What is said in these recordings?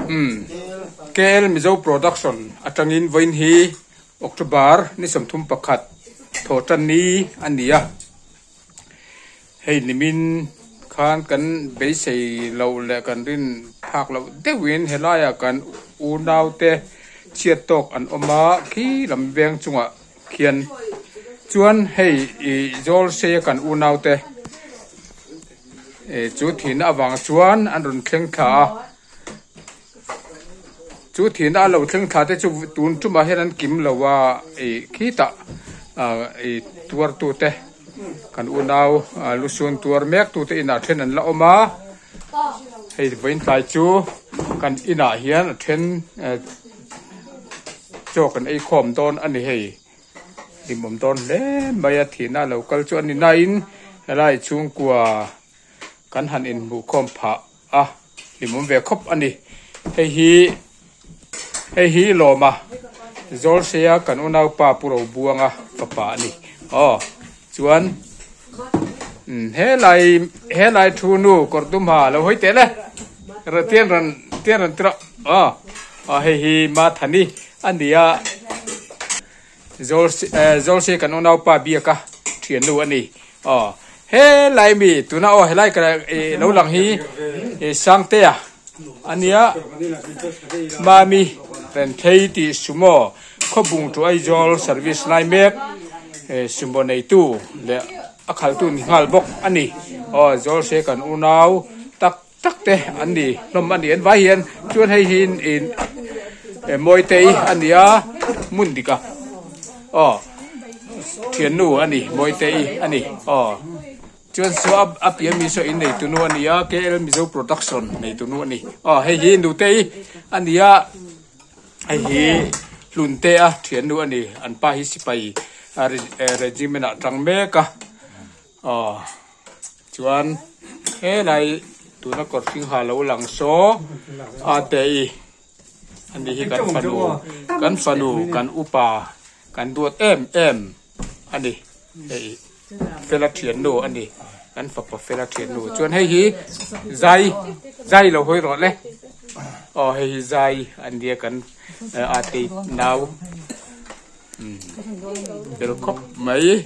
Umm KL Mizo Production atangin vawiin hi October ni 31 thawhtan ni a ni a, hei nimin khan kan beisei loh leh kan rin phak loh deuhin helaiah kan unaute chhiat tawk an awm a, khi lam veng chungah khian chuan hei ih zawl seia kan unaute eh chu thihna avang chuan an rawn thleng thla a chu thihna a lo thleng thla te chu tun tumah hian an kim lo a ih khitah ah ih tuar tute kan unau ah lusun tuar mek tute inah then an la awm a hei vawiin tlai chu kan inah hian a then eh. Chaw kan ei khawm dawn a ni hei, hlimawm dawn hle mai a thihna a lo kal chu a ni nain helai chhungkua kan han inhmuh khawm phah a hlimawm ve khawp a ni. Hei hi hei hi Lawma Zawlseia kan unaupa Pu Robuanga fapa a ni aw chuan helai helai thu nu kawr dum ha lo hawi teh le tian rawn tian rawn ti rawh aw. Aw hei hi Mathani a ni a, Zawlse kan unaupa biaka thiannu a ni. Aw helai mi tuna aw helai ka lo lang hi Sangtea a nia, Mami Renthei tih sumo Khawbung to Aizawl service lai mek sumo neitu leh a khaltu ni nghal bawk a ni. Aw Zawlse kan unau tak. Tak te an ni hlawm a ni an vai hian chuan hei hi in mawitei a ni a hmun dik a aw thiannu a ni mawitei a ni aw chuan saw a a pian mi saw in neitu nu a ni a K_L Mizo production neitu nu a ni aw hei hi nutei a ni a hei hi hlunte a thiannu a ni an pa hi sipai regiment ah tang mek a aw. Chuan helai tuna kawr hring ha lo lang saw a te i ani hi kan fanu kan fanu kan upa kan duat em em ani hei fela thiannu ani kan fapa fela thiannu chuan hei hi zai zai lo hawi rawh le aw hei hi zai ania kan a te nau fel khawp mai.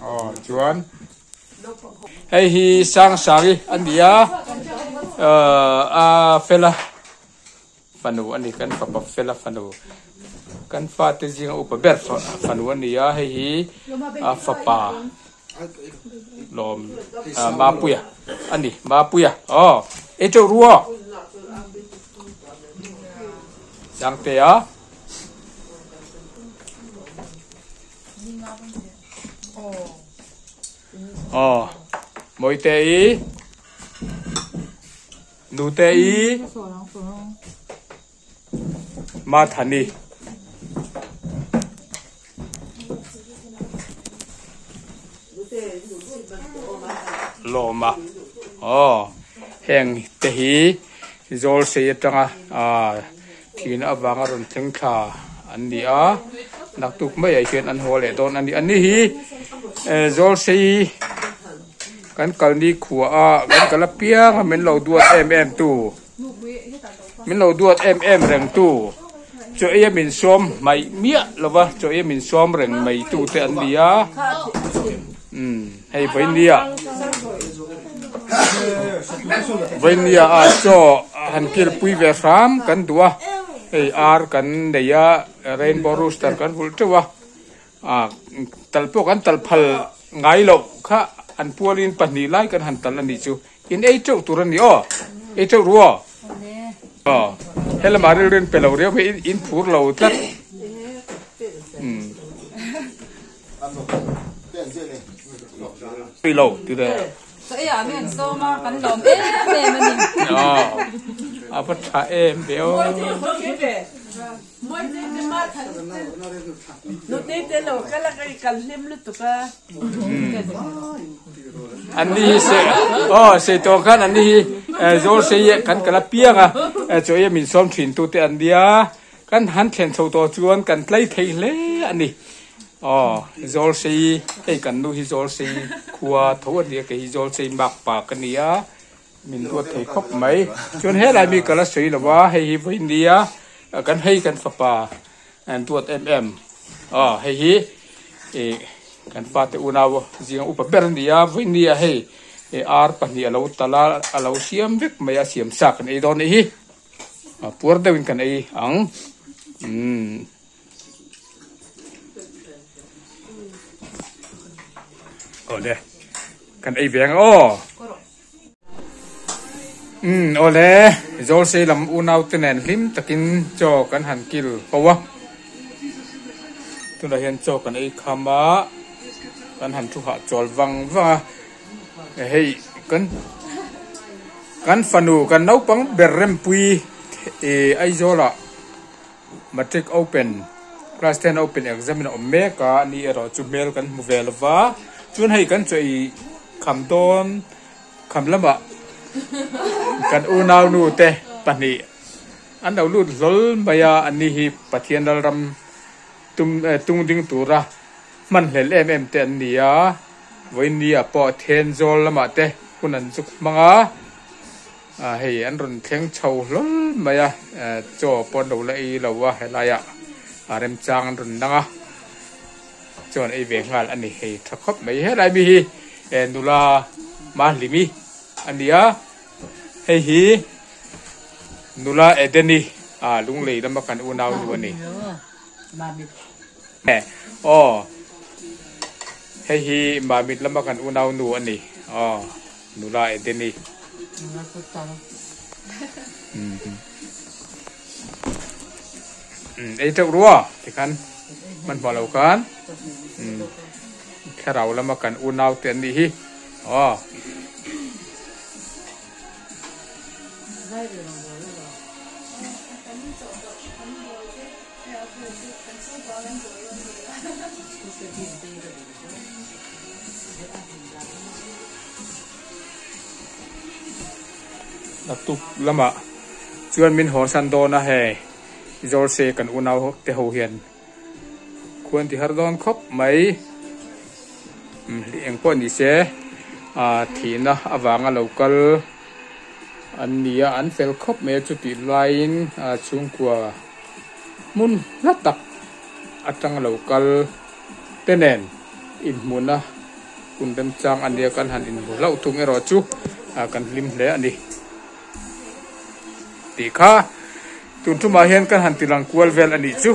Aw chuan hei hi Sangsari a ni a ahh a fela fanu a ni kan fapa fela fanu kan fate zinga upa ber fanu a ni a hei hi a fapa lawm ah Mapuia a ni Mapuia aw ei teuh ru aw Sangtea. Aw Mawite i Nute i Mathani Lawma aw heng te hi Zawlsei atanga ah Thihna avanga rawn thleng thla an ni a, naktuk maiah hian an haw leh dawn a ni. Ani hi Zawlsei kan kalni khua a kan kal apiang a min lo duat em em tu, min lo duat em em reng tu, chaw ei a min sawm hmaih miah lo va, chaw ei a min sawm reng mai tu te an ni a, umm hei vawinia. Vawimia ah chaw han kilpui ve hram kan duh a, hei ar kan nei a rainbow rooster kan vulh teuh a, ah tal pawh kan tal phal ngai loh kha an pualin pahnih lai kan han tal a nih chu, in ei teuh tur a ni aw, ei teuh ru aw, aw helamah rilru in pe lo riau hi in phur lo tlat umm. Lo ti le. Chaw ei ah mi an sawm a, kan lawm em em a ni. Aw, a va tha em ve aw. An ni hi se aw sei tawh khan an ni hi zawl sei kan kal apiang a, chaw ei a min sawm thin tu te an nia. Kan han thlen chho tawh chuan kan tlai thei hle a ni. Aw, Zawlsei, hei kan nu hi Zawlsei khua tho a nia, kei hi Zawlsei makpa ka ni a. Min duat thei khawp mai. Chuan helai mi ka la sawi lo a, hei hi vawiin nia kan hei kan fapa an duat em em aw hei hi ih kan fate unau zinga upa ber a ni a, vawiin nia hei ar pahnih a lo tal a, a lo siam vek mai a, siam sa kan ei dawn a nih hi, puar deuhin kan ei ang umm. Awle kan ei ve ang aw. Umm awle Zawlsei lam unau te nen hlim takin chaw kan han kil ho a. Tunah hian chaw kan ei kham a, kan han thu hah chawl vang vang a. Hei kan kan fanu kan naupang ber rempui ih Aizawlah. Matric Open, Class 10 Open exam in a awm mek a, ani erawh chu hmel kan hmu ve lova, chuan hei kan chaw ei kham dawn kham lamah kan unau nu te pahnih an lo lut hlawl mai a, anni hi Pathian lalram tum tung ding tura hman hlel em em te an ni a, vawiin ah pawh Thenzawl lamah te hun an zuk hmang a. Ah hei an rawn thleng chho hlawl mai a, chaw pawh an lo la ei lo a helaiah a remchang an rawn dang a, chuan ei ve nghal a ni hei tha khawp mai helai mi hi nula Mahlimi a ni a, hei hi nula Edeni ah lunglei lama kan unau nu a ni. Aw hei hi Mamit lama kan unau nu a ni aw. Nula Edeni. Nula chu tal. Ei teuh rua tikhan hmanhmawh lo khan thlarau lama kan unau te an nih hi aw. Naktuk lamah chuan min haw san dawn a hei Zawlse kan unau te ho hian khuan ti har dawn khawp mai eng pawh ni se ah thihna avanga lo kal an ni a an fel khawp mai a chutih laiin ah chhungkua hmun hla tak atanga lo kal te nen inhmuhna hun remchang a nia kan han inhmu hlauh thung erawh chu kan hlim hle a ni tih kha tun tumah hian kan han tilang kual vel a nih chu.